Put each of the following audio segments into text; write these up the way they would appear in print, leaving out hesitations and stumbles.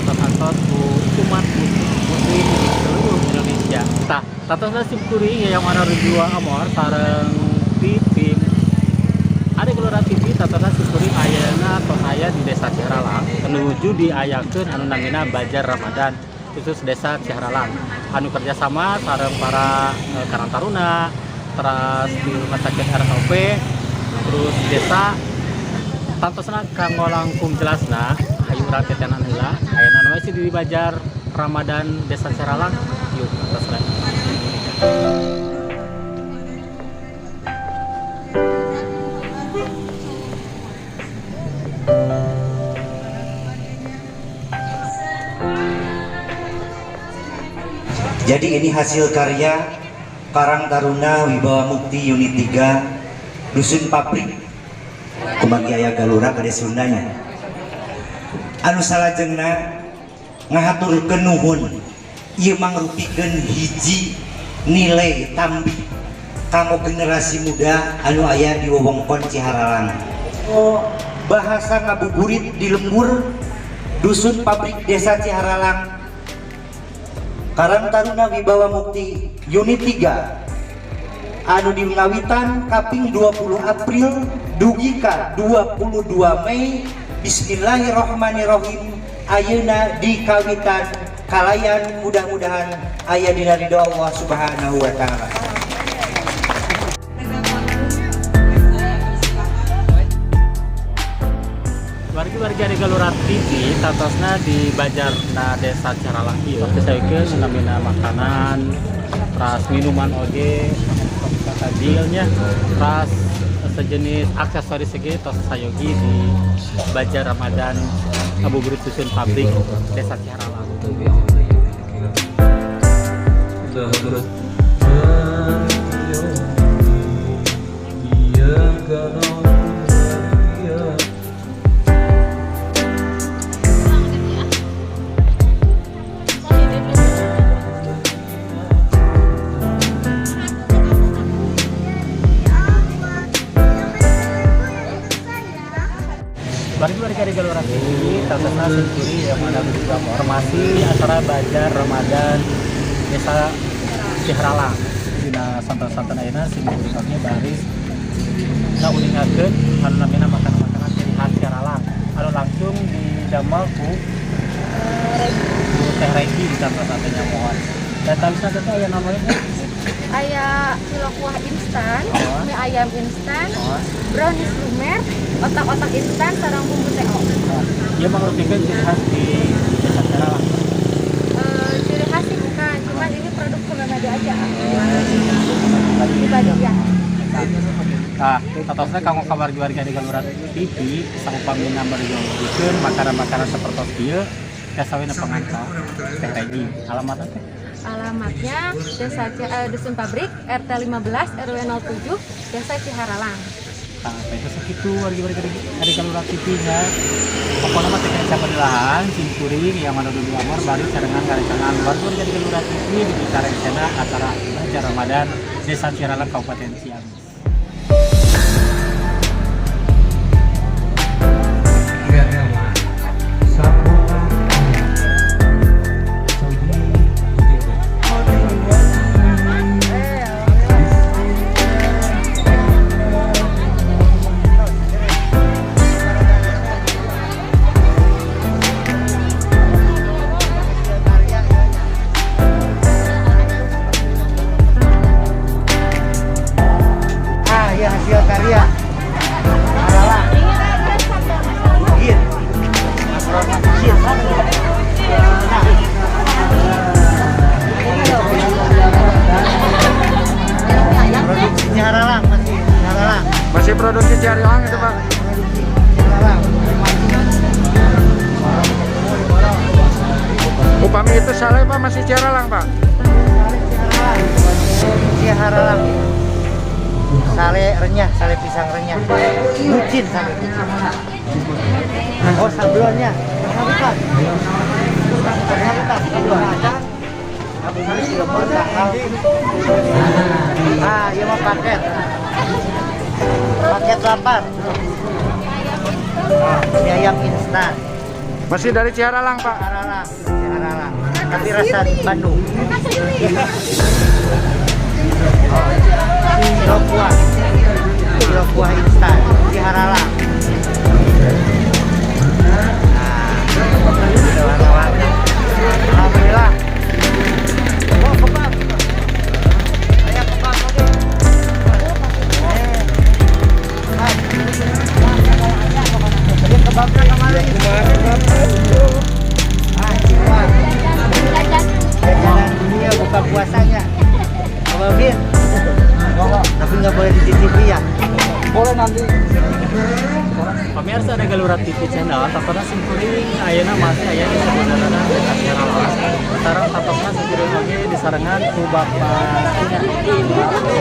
Kapantos ku umat muslim di seluruh Indonesia. Tah, tantosna sim kuring yang mana dua amor sareng di tim Ade Gelora TV. Tantosna sim kuring ayeuna tos aya di Desa Ciharalang menuju diayakeun anu namina Bazar Ramadan khusus Desa Ciharalang anu kerjasama sareng para Karang Taruna, terus di Rumah Sakit RSOP, terus desa. Tantosna kanggo langkung jelasna, hayu urang tetenan heula. Ayeuna we sih di Bazar Ramadan Desa Ciharalang. Yuk, terus. Jadi ini hasil karya Karang Taruna Wibawa Mukti Unit 3 Dusun Pabrik, kumargi aya galura kade Sundanya. Anu salajengna ngahaturkeun nuhun, ieu mangrupikeun hiji nilai tambih kanggo generasi muda anu aya di wewengkon Ciharalang. Oh, bahasa ngabuburit di lembur Dusun Pabrik Desa Ciharalang, Karang Taruna Wibawa Mukti Unit 3 anu di ngawitan kaping 20 April dugi ka 22 Mei. Bismillahirrahmanirrahim, ayeuna di kawitan kalayan mudah-mudahan aya dina ridho Allah Subhanahu wa taala. Wargi-wargi Ade Galura TV, tantosna di Bazar na Desa Ciharalang ieu. Tos disajikeun namina makanan, teras minuman oge, takjilnya, teras sejenis aksesoris oge tos sayogi di Bazar Ramadan Ngabuburit Dusun Pabrik Desa Ciharalang. مالك يوم الدين إياك نعبد وإياك Wargi-wargi Ade Galura TV, tantosna sim kuring yang ada juga informasi acara Bazar Ramadan Desa Ciharalang. Dina sonten-sonten ayeuna sim kuring oge baris ngauningakeun anu namina makanan-makanan ciri khas Ciharalang anu langsung didamel ku Teh Regi di salah mohon. Dan talisna teh aya namanya teh? Aya cilok kuah instan, mie ayam instan, brownies lumer, otak-otak instan, sareng bumbu TO. Oh. Ieu mangrupikeun ciri khas di Desa Ciharalang? Ciri khas sih bukan, cuman ini produk Sukamadu aja. Pribadi ya. Nah, tantosna kanggo ka wargi-wargi di Galura TV, saupamina meryogikeun makanan-makanan sapertos ieu, tiasa we nepangan ka Teh Regi. Alamatna teh? Alamatnya Desa Dusun Pabrik, RT 15 RW 07, Desa Ciharalang. Nah, itu segitu wargi-wargi di Galura TV nya. Pokoknya mah teh siapa di lahan, sim kuring yang mana dulu amor bari sarengan karencangan wargi-wargi di Galura TV di bicara acara Bazar Ramadan Desa Ciharalang, Kabupaten Ciamis. Enggak, enggak, Mas. Sabun. Saudi begitu. Ah, ya, hasil karya. Adalah Bugit. Produksi. Nah. Produksi Ciharalang masih Ciharalang. Masih produksi Ciharalang itu, Pak? Produksi Ciharalang. Upami itu sale, Pak, masih Ciharalang, Pak? Sale Ciharalang. Ciharalang. Sale renyah, sale pisang renyah. Bucin sale bucin. Oh, sablonnya. Sablon. Sablon. Sablon. Tanggal. Ah, iya mah paket. Paket lapar. Nah, mie ayam instan. Masih dari Ciharalang, Pak. Ciaralang, Ciaralang. Tapi rasa Bandung. Oh, cilok kuah, cilok kuah instan, Ciharalang. Nah, ada warna-warni. Alhamdulillah. Oh, kebab. Aya kebab oke. Eh, kebab. Ini kebabnya kemarin. Ah, kuah. Jajanan dunia buka puasanya. Kebabin. Tapi nggak boleh dicicipi ya. Boleh nanti. Pemirsa ada Galura TV channel, tatona simkuring ayeuna masih aya di sebenarnya Desa Ciaralang. Sareng tatona simkuring oge disarengan ku Bapak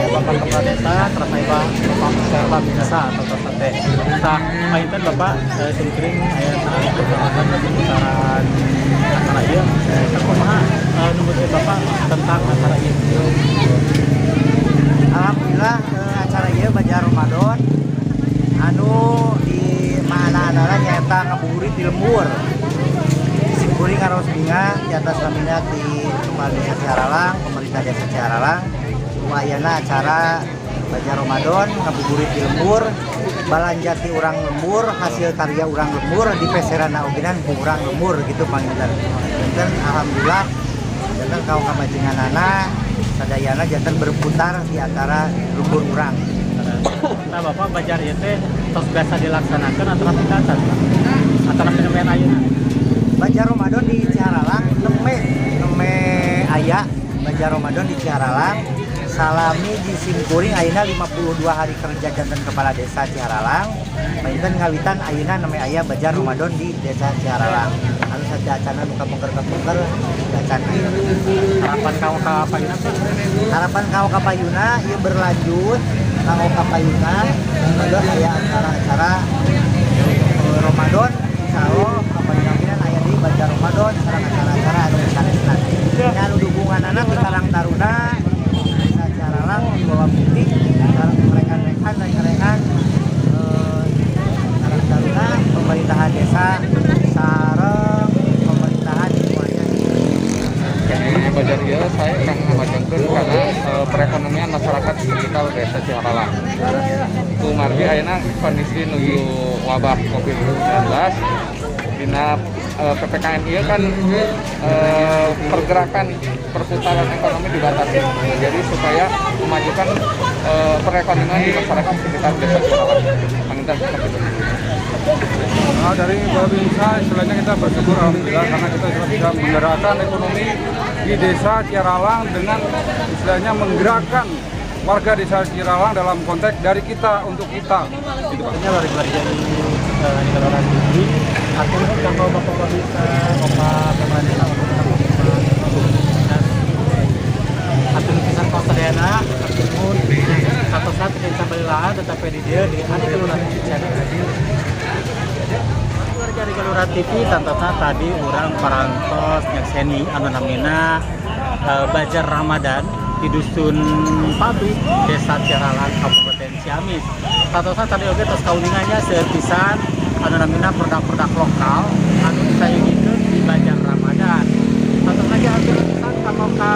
Bapak Kepala Desa terus aya Bapak Serba Binasa atau teh. Tah, panginten Bapak simkuring aya perkenalkan seputaran acara ieu. Tah, kumaha numutkeun Bapak tentang acara ieu? Alhamdulillah, acara ieu Bazar Ramadan anu di mana adalah nyaeta ngabuburit di lembur. Simkuring karaos bingah di atas lamina di Kepala Desa Ciharalang, pemerintah Desa Ciharalang. Ayana acara Bazar Ramadan ngabuburit di lembur, balanja ti urang lembur, hasil karya urang lembur di peserana ogenan ku urang lembur gitu panginten. Janten alhamdulillah janten kaum kamajenganana sadayana janten berputar di antara lembur urang. Nah, Bapak, bazar ieu teh tos biasa dilaksanakan atau acan? Atau fenomena ayeuna? Bazar Ramadan di Ciharalang nembe nembe aya Bazar Ramadan di Ciharalang salami di simkuring ayeuna 52 hari kerja janten kepala desa Ciharalang, panginten ngawitan ayeuna nembe aya Bazar Ramadan di Desa Ciharalang anu sateuacanna nu kapungker-kapungker acan aya. Harapan kanggo ka payuna, Pak? Harapan kanggo kapayuna ieu berlanjut, kanggo kapayuna Ramadan aya acara-acara Ramadan, insyaallah kapayuna aya di Bazar Ramadan sareng acara-acara anu sanesna. Nya anu dukunganana ti Karang Taruna Desa Ciharalang di bawah putih sareng rekan-rekan rekan-rekan Karang Taruna, pemerintahan desa sareng pemerintahan semuanya. Bazar ieu saya kang ngamajengkeun karena perekonomian masyarakat di sekitar Desa Ciharalang. Kumargi ayeuna kondisi nuju wabah COVID-19 dina PPKM ieu kan pergerakan perputaran ekonomi dibatasi. Jadi supaya memajukan perekonomian di masyarakat sekitar Desa Ciharalang. Panginten seperti itu. Nah, dari Babinsa istilahnya kita bersyukur alhamdulillah karena kita sudah bisa menggerakkan ekonomi di Desa Ciharalang dengan istilahnya menggerakkan warga Desa Ciharalang dalam konteks dari kita untuk kita. Gitu, Pak. Ini warga-warga di Galura TV hatur nuhun kanggo Bapak Babinsa, Bapak Kepala Desa, Bapak hatur pisan ka sadayana, hatur nuhun. Satosna teu sabalilaan tetap di dieu di Adi Galura TV channel. Warga di Galura TV, tantosna tadi urang parantos nyakseni anu namina Bazar Ramadan di Dusun Pabrik, Desa Ciharalang, Kabupaten Ciamis. Tantosna tadi oge tos kauningan nya seueur pisan anu namina produk-produk lokal anu disayogikeun di Bazar Ramadan. Tantosna ge hatur pisan kanggo ka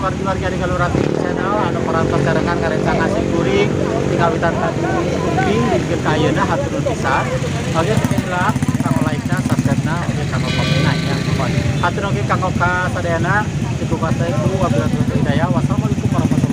wargi-wargi di Galura TV channel anu parantos sarengan ngarencangan simkuring di kawitan tadi kuping di ka ayeuna, hatur nuhun pisan. Oge sekian kanggo like-na, subscribe-na, oge kanggo komen nya. Hatur oge kanggo ka sadayana, cukup ku wabillahi taufiq hidayah. Wassalamualaikum.